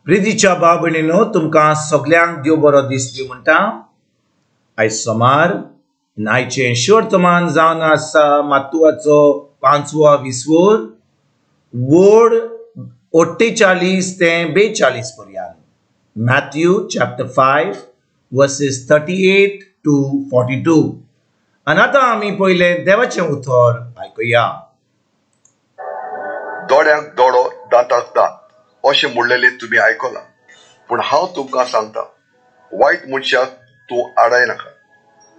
प्रितीच्या भाव भयणीनो, तुमकां सगल्यांक देव बरो दीस दी म्हणटा. आयज सोमार आयचें शिवर्तमान जावन आसा मातुवाचो 5वो विसवोर वोड 48 ते 42 पर्यंत. Matthew chapter 5 verses 38 to 42. आनी आतां आमी पयलें देवाचें उतर आयकुया. दोळ्यांक दोळो दांताक दांत अशें म्हणलेलें तुमी आयकलां, पूण हांव तुमकां सांगता, वायट मनशाक तूं आडाय नाका.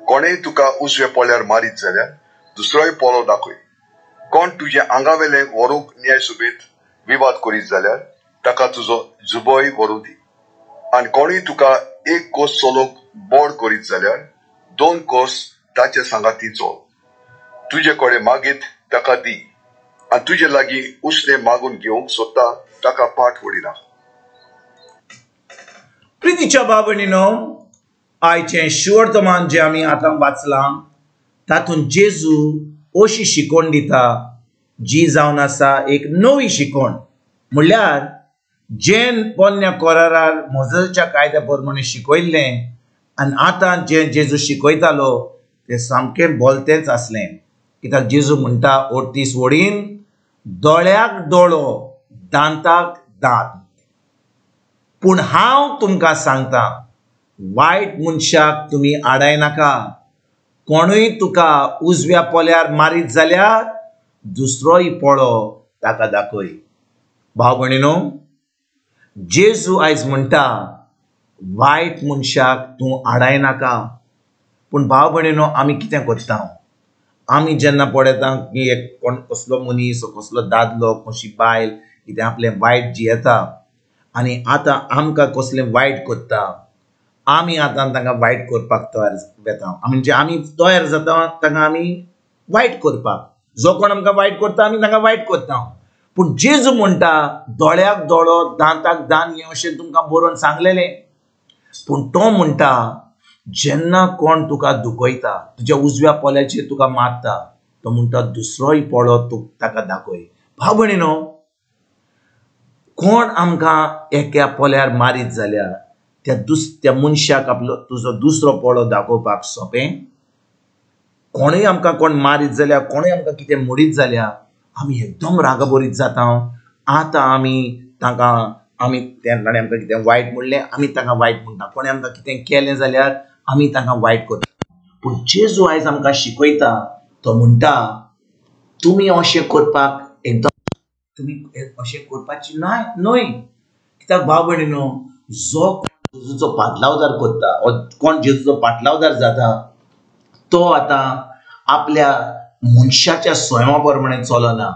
कोणेय तुका उजव्या पोल्यार मारीत जाल्यार दुसरोय पोलो दाखय. कोण तुज्या आंगावेलें व्हरूंक न्याय सुबेत विवाद करीत जाल्यार ताका तुजो जुबोय व्हरूं दी. आनी कोणूय तुका 1 कोस चलोवंक बोड करीत जाल्यार 2 कोस ताचे सांगाती चल. तुजे कडेन मागीत ताका दी आनी तुजे लागीं उसणें मागून घेवंक सोदता ताका पाठ वडिना. प्रितीच्या भाव भयणीनो, आयचें शिवर्तमान जें आमी आतां वाचलां तातूंत जेजू अशी शिकवण दिता जी जावन आसा एक नवी शिकवण. म्हणल्यार जें पोन्न्या कोरारार मोजेच्या कायद्या प्रमाणे शिकयल्लें आनी आतां जें जेजू शिकयतालो तें सामकें बोलतेंच आसलें. कित्याक जेजू म्हणटा 38 वडीन दोळ्याक दोळो दांताक दांत. पूण हांव तुमकां सांगता, वायट मनशाक तुमी आडाय नाका. कोणूय तुका उजव्या पोल्यार मारीत जाल्यार दुसरोय पोळो ताका दाखय. भाव भयणीनो, जेजू आयज म्हणटा वायट मनशाक तूं आडाय नाका. पूण भाव भयणीनो, आमी कितें करता? आमी जेन्ना पळयता की एक कोण कसलो मनीस, कसलो दादलो, कशी बायल कितें आपलें वायट जियेता आनी आतां आमकां कसलें वायट करता, आमी आतां तांकां वायट करपाक तयार वेता. म्हणजे आमी तयार जाता तांकां आमी वायट करपाक. जो कोण आमकां वायट करता आमी तांकां वायट करता. पूण जेजू म्हणटा दोळ्याक दोळो दांताक दांत हें अशें तुमकां बरोवन सांगलेलें. पूण तो म्हणटा जेन्ना कोण तुका दुखयता, तुज्या उजव्या पोल्याचेर तुका मारता, तो म्हणटा दुसरोय पोळो तूं ताका दाखय. भाव भयणीनो, कोण आमकां एका पोल्यार मारीत जाल्यार त्या त्या मनशाक आपलो तुजो दुसरो पोळो दाखोवपाक सोंपें? कोणूय आमकां कोण मारीत जाल्यार, कोणूय आमकां कितें मोडीत जाल्यार आमी एकदम रागाबरीत जाता. आतां आमी तांकां आमी ताणें आमकां कितें वायट म्हणलें आमी तांकां वायट म्हणटा. कोणें आमकां कितें केलें जाल्यार आमी तांकां वायट करता. पूण जेजू आयज आमकां शिकयता, तो म्हणटा तुमी अशें करपाक एकदम तुमी अशें करपाची न्हय. कित्याक भाव भयणीनो, जो जेजूचो पाटलावदार करता, कोण जेजूचो पाटलावदार जाता तो आतां आपल्या मनशाच्या स्वयंा प्रमाणे चलना,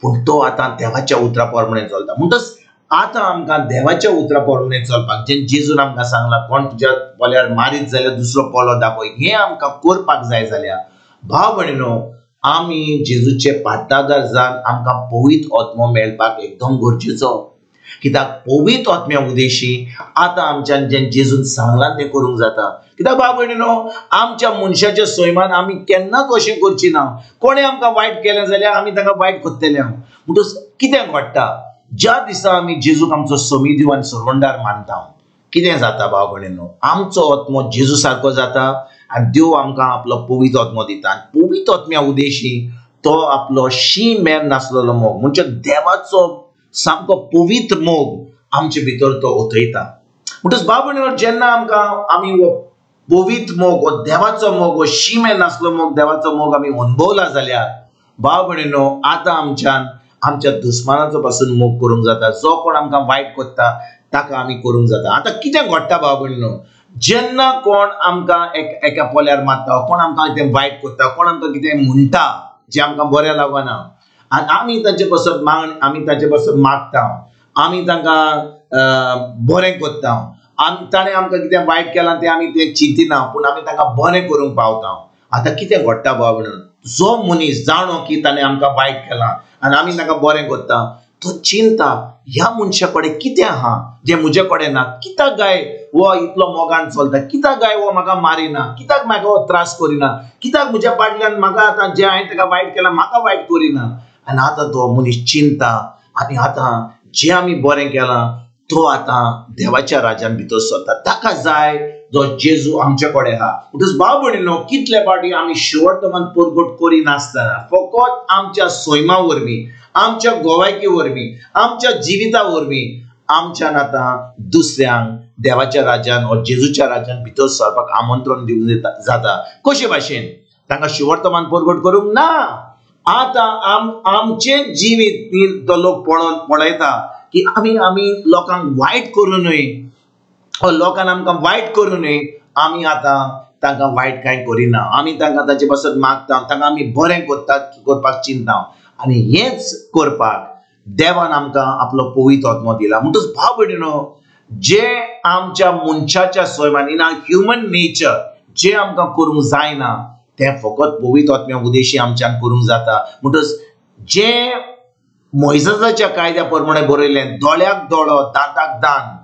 पूण तो आतां देवाच्या उतरा प्रमाणे चलता. म्हणटच आतां आमकां देवाच्या उतरा प्रमाणे चलपाक, जें जेजून आमकां सांगलां कोण तुज्या पोल्यार मारीत जाल्यार दुसरो पोलो दाखय, हें आमकां करपाक जाय जाल्यार भाव भयणीनो, आमी जेजूचे पाटलावदार जावन आमकां पवित्र आत्मो मेळपाक एकदम गरजेचो. कित्याक पवित्र आत्म्या उदेशी आतां आमच्यान जें जेजून सांगलां तें करूंक जाता. कित्याक भाव भयणीनो, आमच्या मनशाच्या सैमान आमी केन्नाच अशें करची ना. कोणें आमकां वायट केलें जाल्यार आमी तांकां वायट करतले. म्हणटच कितें घडटा, ज्या दिसा आमी जेजूक आमचो समीदेव आनी सरवंडार मानता, कितें जाता भाव भयणीनो, आमचो आत्मो जेजू सारको जाता आनी देव आमकां आपलो पवित्र आत्मो दिता. आनी पवित्र आत्म्या उदेशी तो आपलो शी मेर नासलेलो मोग, म्हणजे देवाचो सामको पवित्र मोग आमचे भितर तो ओतयता. म्हणटच भाव भयणीनो, जेन्ना आमकां आमी हो पवित्र मोग, हो देवाचो मोग, हो शी मेर नासलो मोग, देवाचो मोग आमी अणभवला जाल्यार भाव भयणीनो, आतां आमच्यान आमच्या दुस्मानाचो पासून मोग करूंक जाता. जो कोण आमकां वायट करता ताका आमी करूंक जाता. आतां कितें घडटा भाव भयणीनो, जेन्ना कोण आमकां एका पोल्यार मारता, कोण आमकां कितें वायट करता, कोण आमकां कितें म्हणटा जें आमकां बरें लागना, आनी आमी तांचे पासत आमी तांचे पासत मागता, आमी तांकां बरें करता, आमी ताणें आमकां कितें वायट केलां तें आमी तें चिंतिना, पूण आमी तांकां बरें करूंक पावता. आतां कितें घडटा भाव भयणीनो, जो मनीस जाणो की ताणें आमकां वायट केलां आनी आमी तांकां बरें करता, तो चिंता ह्या मनशा कडेन कितें आहा जें म्हजे कडेन ना. कित्याक गाय हो इतलो मोगान चलता, कित्याक गाय हो म्हाका मारिना, कित्याक म्हाका हो त्रास करिना, कित्याक म्हज्या पाटल्यान म्हाका आतां जें हांवें ताका वायट केलां म्हाका वायट करिना. आनी आतां तो मनीस चिंता आनी आतां जें आमी बरें केलां तो आतां देवाच्या राज्यान भितर सरता. ताका जाय जो जेजू आमचे कडेन आहा. म्हणटच भाव भयणीनो, कितले फावटी आमी शिवर्तमान परगट करिनासतना फकत आमच्या सैमा वरवीं, आमच्या गोवायकी वरवीं, आमच्या जिविता वरवीं आमच्यान आतां दुसऱ्यांक देवाच्या राज्यान वा जेजूच्या राज्यान भितर सरपाक आमंत्रण दिवंक जाता. कशे भाशेन तांकां शिवर्तमान परगट करूंक ना, आतां आमचें जिवीत तो लोक पळयता की आमी आमी लोकांक वायट करूं न्हय, लोकांक आमकां वायट करूं न्हय, आमी आतां तांकां वायट कांय करिना, आमी तांकां ताचे पासत मागता, तांकां आमी बरें करता करपाक चिंता. आनी हेंच करपाक देवान आमकां आपलो पवित्र आत्मो दिला. म्हणटच भाव भयणीनो, जे आमच्या मनशाच्या सैमान इन ह्युमन नेचर जे आमकां करूंक जायना तें फकत पवित्र आत्म्या उद्देशी आमच्यान करूंक जाता. म्हणटच जे मोयजेसाच्या कायद्या प्रमाणे बरयलें, दोळ्याक दोळो दांताक दांत,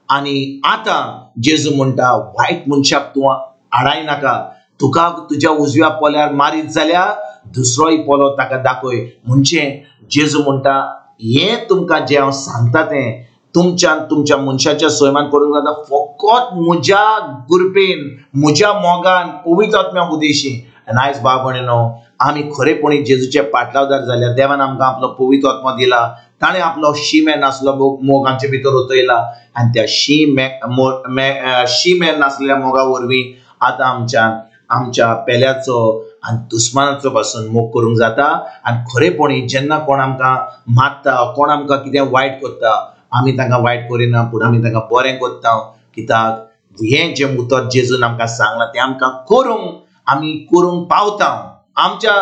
आनी आतां जेजू म्हणटा वायट मनशाक तूं आडाय नाका, तुका तुज्या उजव्या पोल्यार मारीत जाल्यार दुसरोय पोलो ताका दाखय. म्हणजे जेजू म्हणटा हें तुमकां जें हांव सांगता तें तुमच्यान तुमच्या मनशाच्या सैमान करूंक जाता फकत म्हज्या कृपेन, म्हज्या मोगान, पवित्र आत्म्या उद्देशी. आनी आयज भाव भयणीनो, आमी खरेपणी जेजूचे पाटलावदार जाल्यार देवान आमकां आपलो पवित्र आत्मो दिला, ताणें आपलो शी मेर नासलो मोग आमचे भितर ओतयला आनी त्या शी मेर नासलेल्या मोगा वरवीं आतां आमच्यान आमच्या पेल्याचो आनी दुस्मानाचो पासून मोग करूंक जाता. आनी खरेपणी जेन्ना कोण आमकां मारता, कोण आमकां कितें वायट करता, आमी तांकां वायट करिना, पूण आमी तांकां बरें करता. कित्याक हें जें उतर जेजून आमकां सांगलां तें आमकां करूंक, आमी करूंक पावता, आमच्या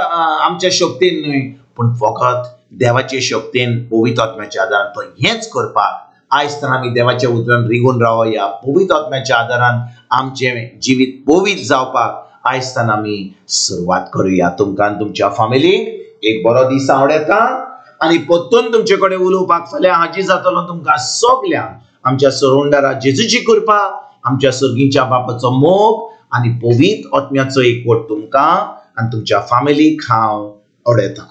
आमच्या शक्तीन न्हय पूण फकत देवाचे शक्तीन, पवित्र आत्म्याच्या आदारान. तो हेंच करपाक आयज तर आमी देवाच्या उतरान रिगून रावया. पवित्र आत्म्याच्या आदारान आमचें जिवीत पवित्र जावपाक आयज तर आमी सुरवात करुया. तुमकां तुमच्या फामिलीक एक बरो दीस आवडटा आनी परतून तुमचे कडेन उलोवपाक फाल्यां हाजीर जातलो. तुमकां सगल्यांक आमच्या सरोंडारा जेजूची कृपा, आमच्या सर्गीच्या बापाचो मोग आनी पवित्र आत्म्याचो एकवट तुमकां आनी तुमच्या फामिलीक हांव अडयतां.